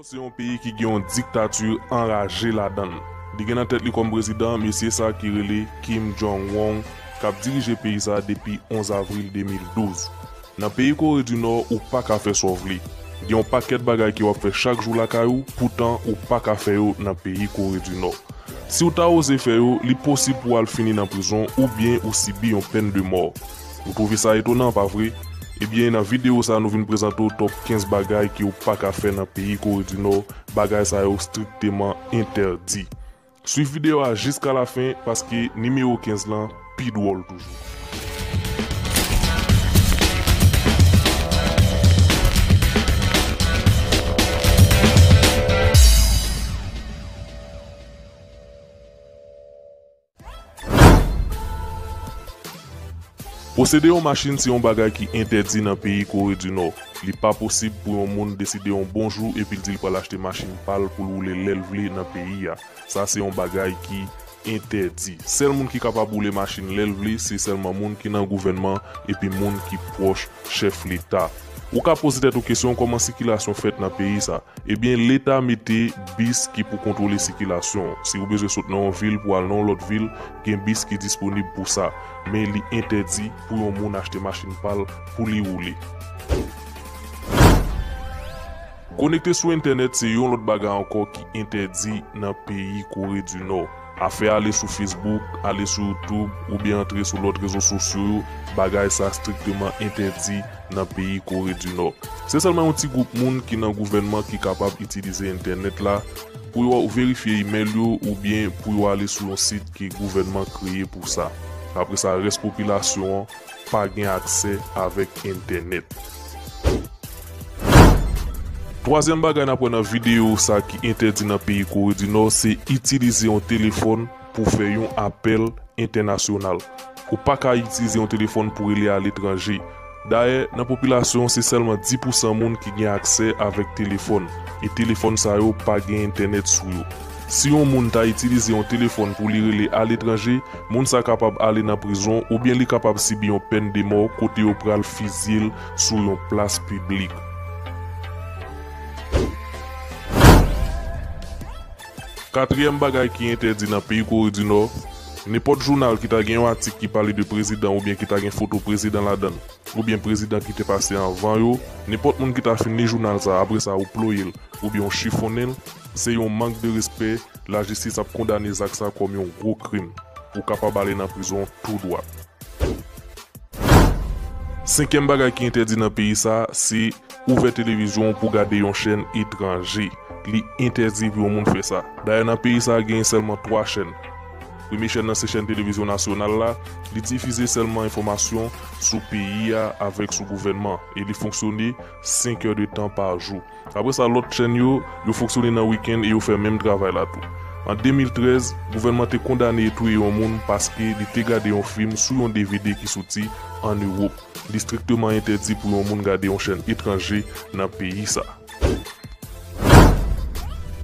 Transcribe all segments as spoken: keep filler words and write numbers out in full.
Se yon peyi ki gen yon diktati anraje ladan l. Li gen nan tèt li kòm prezidan mesye sa ki rele Kim Jong-un, k ap dirije peyi sa depi onz avril de mil douz. Nan peyi Kore di Nò, ou pa ka fè sa w vle. Gen yon pakèt bagay ke w ap fè chak jou lakay ou, poutan ou pa ka fè yo nan peyi Kore di Nò. Si w ta oze fè yo, li posib pou w al fini nan prizon oubyen ou sibi yon pèn de mò. Ou twouve sa etonan, pa vre? Ebyen, nan videyo sa, nou vin prezante w top kenz bagay ke w pa ka fè nan peyi Kore di Nò. Bagay sa yo strikteman entèdi. Swiv videyo a jiska lafen, paske nimewo kenz lan pi dwòl toujou. Posede yon machin se yon bagay ki entèdi nan peyi Kore di Nò. Li pa posib pou yon moun deside yon bon jou epi l di l pral achte machin pa l pou l woule lè l vle nan peyi a. Sa se yon bagay ki entèdi. Sèl moun ki kapab woule machin lè l vle, se sèlman moun ki nan gouvènman epi moun ki pwòch chèf leta. Ou ka poze tèt ou kesyon kòman sikilasyon fèt nan peyi sa. Ebyen, leta mete bis ki pou kontwole sikilasyon. Si ou bezwen sot nan yon vil pou al nan yon lòt vil, gen bis ki disponib pou sa. Men li entèdi pou yon moun achte machin pa l pou li woule. Konekte sou entènèt se yon lòt bagay ankò ki entèdi nan peyi Kore di Nò. Afè ale sou Facebook, ale sou YouTube, oubyen antre sou lòt rezo sosyo yo, bagay sa strikteman entèdi nan peyi Kore di Nò. Se sèlman yon ti gwoup moun ki nan gouvènman ki kapab itilize entènèt la pou yo verifye imèl yo oubyen pou yo ale sou yon sit ke gouvènman kreye pou sa. Apre sa, rès popilasyon an pa gen aksè avèk entènèt. Twazyèm bagay n ap wè nan videyo sa ki entèdi nan peyi Kore di Nò, se itilize yon telefòn pou fè yon apèl entènasyonal. Ou pa ka itilize yon telefòn pou rele aletranje. Dayè, nan popilasyon, se sèlman dis pousan moun ki gen aksè avèk telefòn, e telefòn sa yo pa gen entènèt sou yo. Si yon moun ta itilize yon telefòn pou li rele aletranje, moun sa kapab ale nan prizon oubyen li kapab sibi yon pèn de mò kote yo pral fizye l sou yon plas piblik. Katriyèm bagay ki entèdi nan peyi Kore di Nò, nenpòt jounal ki ta gen yon atik ki pale de prezidan oubyen ki ta gen foto prezidan ladan l, oubyen prezidan ki te pase anvan yo, nenpòt moun ki ta fin li jounal sa, apre sa ou ploye l, oubyen ou chifonnen l, se yon mank de respè, lajistis ap kondane zak sa kòm yon gwo krim. Ou kapab ale nan prizon tou dwat. Senkyèm bagay ki entèdi nan peyi sa, se ouvè televizyon w pou gade yon chèn etranje. Li entèdi pou yon moun fè sa. Dayè, nan peyi sa, genyen sèlman twa chèn. Premye chèn nan se chèn televizyon nasyonal la. Li difize sèlman enfòmasyon sou peyi a avèk sou gouvènman. E li fonksyone senk è de tan pa jou. Apre sa, lòt chèn yo, yo fonksyone nan wikenn e yo fè menm travay la tou. An de mil trèz, gouvènman te kondane e touye yon moun paske li te gade yon fim sou yon D V D ki soti ann Ewòp. Li strikteman entèdi pou yon moun gade yon chèn etranje nan peyi sa.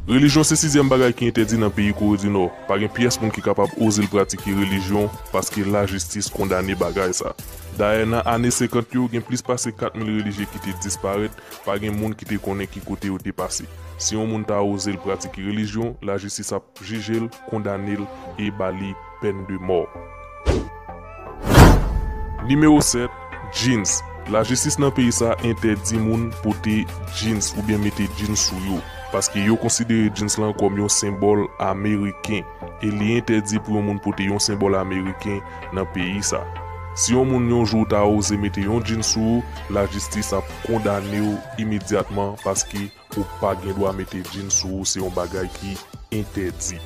Relijyon se sizyèm bagay ki entèdi nan peyi Kore di Nò. Pa gen pyès moun ki kapab oze l pratike relijyon paske lajistis kondane bagay sa. Dayè, nan ane senkant yo, gen plis pase kat mil relijye ki te disparèt, pa gen moun ki te konnen ki kote yo te pase. Si yon moun ta oze l pratike relijyon, lajistis ap jije l, kondane l e ba li pèn de mò. Nimewo sèt, jeans. Lajistis nan peyi sa entèdi moun pote jeans oubyen mete jeans sou yo, paske yo konsidere jeans lan kòm yon senbòl ameriken, e li entèdi pou yon moun pote yon senbòl ameriken nan peyi sa. Si yon moun yon jou ta oze mete yon jeans sou ou, lajistis ap kondane w imedyatman, paske ou pa gen dwa mete jeans sou ou, se yon bagay ki entèdi.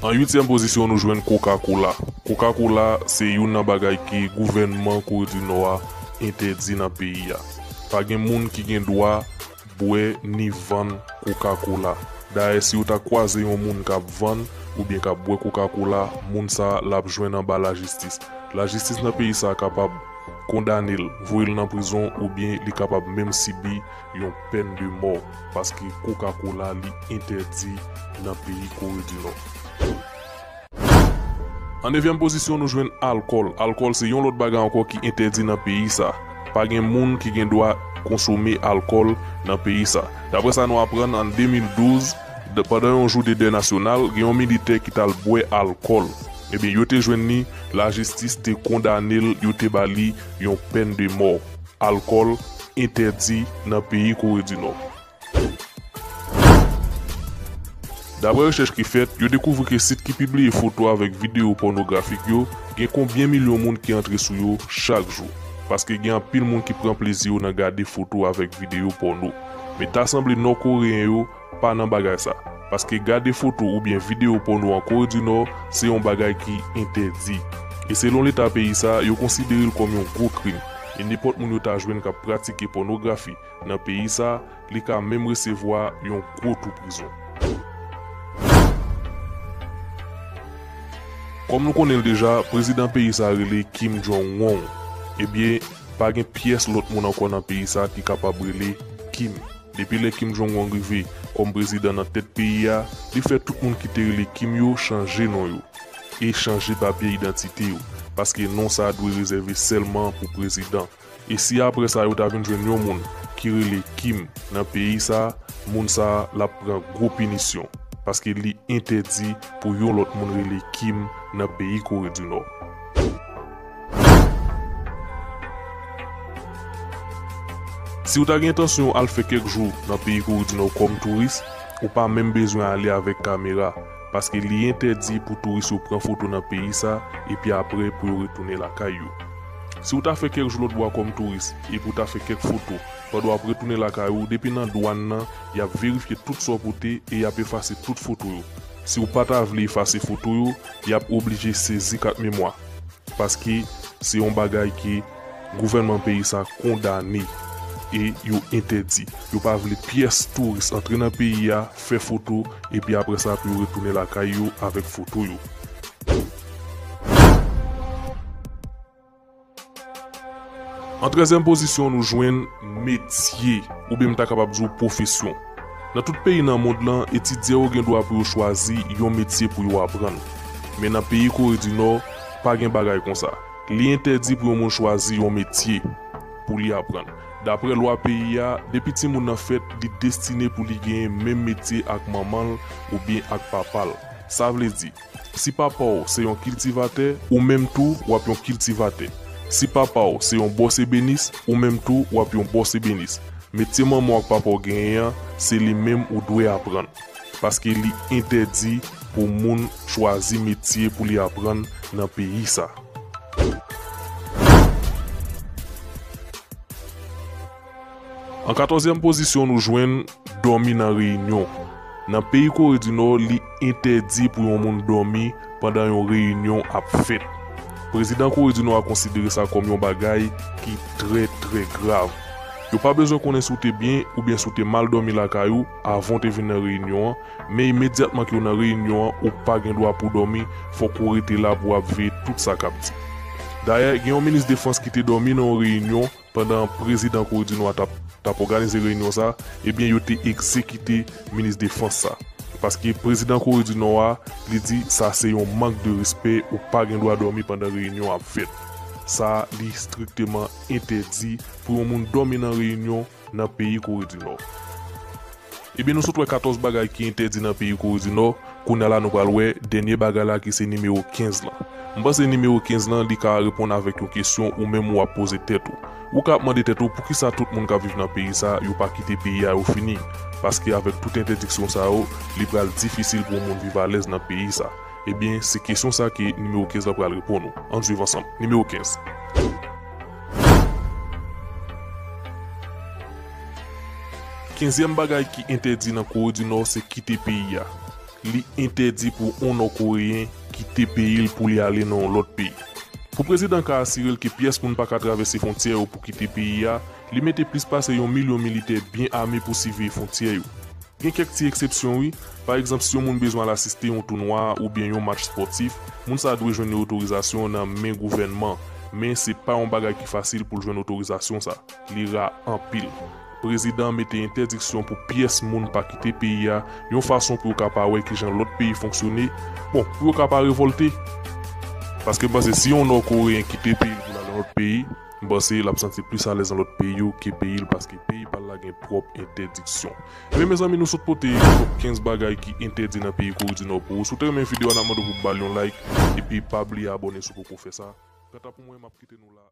An uityèm pozisyon, nou jwenn Coca-Cola. Coca-Cola se youn nan bagay ke gouvènman Kore di Nò a entèdi nan peyi a. Pa gen moun ki gen dwa bwè ni vann Coca-Cola. Dayè, si w ta kwaze yon moun k ap vann oubyen k ap bwè Coca-Cola, moun sa a l ap jwenn anba lajistis. Lajistis nan peyi sa a kapab kondane l, voye l nan prizon oubyen li kapab menm sibi yon pèn de mò, paske Coca-Cola li entèdi nan peyi Kore di Nò. An nevyèm pozisyon, nou jwenn alkòl. Alkòl se yon lòt bagay ankò ki entèdi nan peyi sa. Pa gen moun ki gen dwa konsome alkòl nan peyi sa. Daprè sa nou aprann, an de mil douz, d-, pandan yon jou de dèy nasyonal, gen yon militè ki t al bwè alkòl. Ebyen, yo te jwenn li, lajistis te kondane l, yo te ba li yon pèn de mò. Alkòl entèdi nan peyi Kore di Nò. Daprè rechèch ki fèt, yo dekouvri ke sit ki pibliye foto avèk videyo pònografik yo gen konbyen milyon moun ki antre sou yo chak jou, paske gen anpil moun ki pran plezi yo nan gade foto avèk videyo pòno. Men ta sanble Nò Koreyen yo pa nan bagay sa, paske gade foto oubyen videyo pòno an Kore di Nò se yon bagay ki entèdi. E selon leta peyi sa, yo konsidere l kòm yon gwo krim, e nenpòt moun yo ta jwenn k ap pratike pònografi nan peyi sa, li ka menm resevwa yon gwo tou prizon. Kòm nou konnen l deja, prezidan peyi sa rele Kim Jong-un. Ebyen, pa gen pyès lòt moun ankò nan peyi sa ki kapab rele Kim. Depi lè Kim Jong-un rive kòm prezidan nan tèt peyi a, li fè tout moun ki te rele Kim yo chanje non yo e chanje papye idantite yo, paske non sa a dwe rezève sèlman pou prezidan. E si apre sa yo ta vin jwenn yon moun ki rele Kim nan peyi sa, moun sa a l ap pran gwo pinisyon, paske li entèdi pou yon lòt moun rele Kim nan peyi Kore di Nò. Si w ta gen entansyon al fè kèk jou nan peyi Kore di Nò kòm touris, ou pa menm bezwen ale avèk kamera, paske li entèdi pou touris yo pran foto nan peyi sa epi apre pou yo retounen lakay yo. Si w ta fè kèk jou lòtbò a kòm touris epi w ta fè kèk foto, pandan w ap retounen lakay ou, depi nan dwàn nan, y ap verifye tout sa w pote e y ap efase tout foto yo. Si w pa ta vle efase foto yo, y ap oblije sezi kat memwa, paske se yon bagay ke gouvènman peyi sa kondane e yo entèdi. Yo pa vle pyès touris antre nan peyi a, fè foto, epi apre sa pou yo retounen lakay yo avèk foto yo. An trèzyèm pozisyon, nou jwenn metye, oubyen m ta kapab di w pwofesyon. Nan tout peyi nan mond lan, etidyan yo gen dwa pou yo chwazi yon metye pou yo aprann. Men nan peyi Kore di Nò, pa gen bagay konsa. Li entèdi pou yon moun chwazi yon metye pou li aprann. Daprè lwa peyi a, depi timoun nan fèt, li destine pou li genyen menm metye ak manman l oubyen ak papa l. Sa vle di, si papa w se yon kiltivatè, ou menm tou w ap yon kiltivatè. Si papa w se yon bòs ebenis, ou menm tou w ap yon bòs ebenis. Metye manman w ak papa w genyen an, se li menm ou dwe aprann, paske li entèdi pou moun chwazi metye pou li aprann nan peyi sa. An katòzyèm pozisyon, nou jwenn dòmi nan reyinyon. Nan peyi Kore di Nò, li entèdi pou yon moun dòmi pandan yon reyinyon ap fèt. Prezidan Kore di Nò a konsidere sa kòm yon bagay ki trè, trè grav. Yo pa bezwen konnen si w te byen oubyen si w te mal dòmi lakay ou avan w te vin nan reyinyon an, men imedyatman ke w nan reyinyon an, ou pa gen dwa pou w dòmi, fòk ou rete la pou w ap veye tout sa k ap di. Dayè, gen yon minis defans ki te dòmi nan yon reyinyon pandan prezidan Kore di Nò a t ap, t ap òganize reyinyon sa, ebyen, yo te egzekite minis defans sa. Paske prezidan Kore di Nò a, li di sa se yon mank de respè, ou pa gen dwa dòmi pandan reyinyon ap fèt. Sa, li estrikteman entèdi pou yon moun dòmi nan reyinyon nan peyi Kore di Nò. Ebyen, nou sot wè katòz bagay ki entèdi nan peyi Kore di Nò. Kounye a la, nou pral wè dènye bagay la ki se nimewo kenz lan. M panse nimewo kenz lan, li ka reponn avèk yon kesyon ou menm ou ap poze tèt ou. Ou ka ap mande tèt ou poukisa tout moun k ap viv nan peyi sa, yo pa kite peyi a yo fini. Paske avèk tout entèdiksyon sa yo, li pral difisil pou yon moun viv alèz nan peyi sa. Ebyen, se kesyon sa ke nimewo kenz lan pral reponn ou. Ann swiv ansanm. Nimewo kenz. Kenzyèm bagay ki entèdi nan Kore di Nò se kite peyi a. Li entèdi pou yon Nò Koreyen kite peyi l pou li ale nan yon lòt peyi. Pou prezidan ka asire l ke pyès moun pa ka travèse fwontyè yo pou kite peyi a, li mete plis pase yon milyon militè byen ame pou siveye fwontyè yo. Gen kèk ti eksepsyon wi. Pa egzanp, si yon moun bezwen al asiste yon tounwa oubyen yon match espòtif, moun sa a dwe jwenn yon otorizasyon nan men gouvènman. Men se pa yon bagay ki fasil pou l jwenn otorizasyon sa. Li ra anpil. Prezidan an mete entèdiksyon pou pyès moun pa kite peyi a, yon fason pou yo ka pa wè kijan lòt peyi fonksyone. Bon, pou yo ka pa revòlte. Paske m panse si yon Nò Koreyen kite peyi l pou l al nan lòt peyi, M panse l ap santi l plis alèz nan lòt peyi yo ke peyi l, paske peyi pa l la gen twòp entèdiksyon. Ebyen mezanmi, nou sot pote twòp kenz bagay ki entèdi nan peyi Kore di Nò pou ou. Si w te renmen videyo a, n ap mande w pou w ba l yon like, epi pa bliye abòne si w poko fè sa. Kanta pou mwen, m ap kite nou la.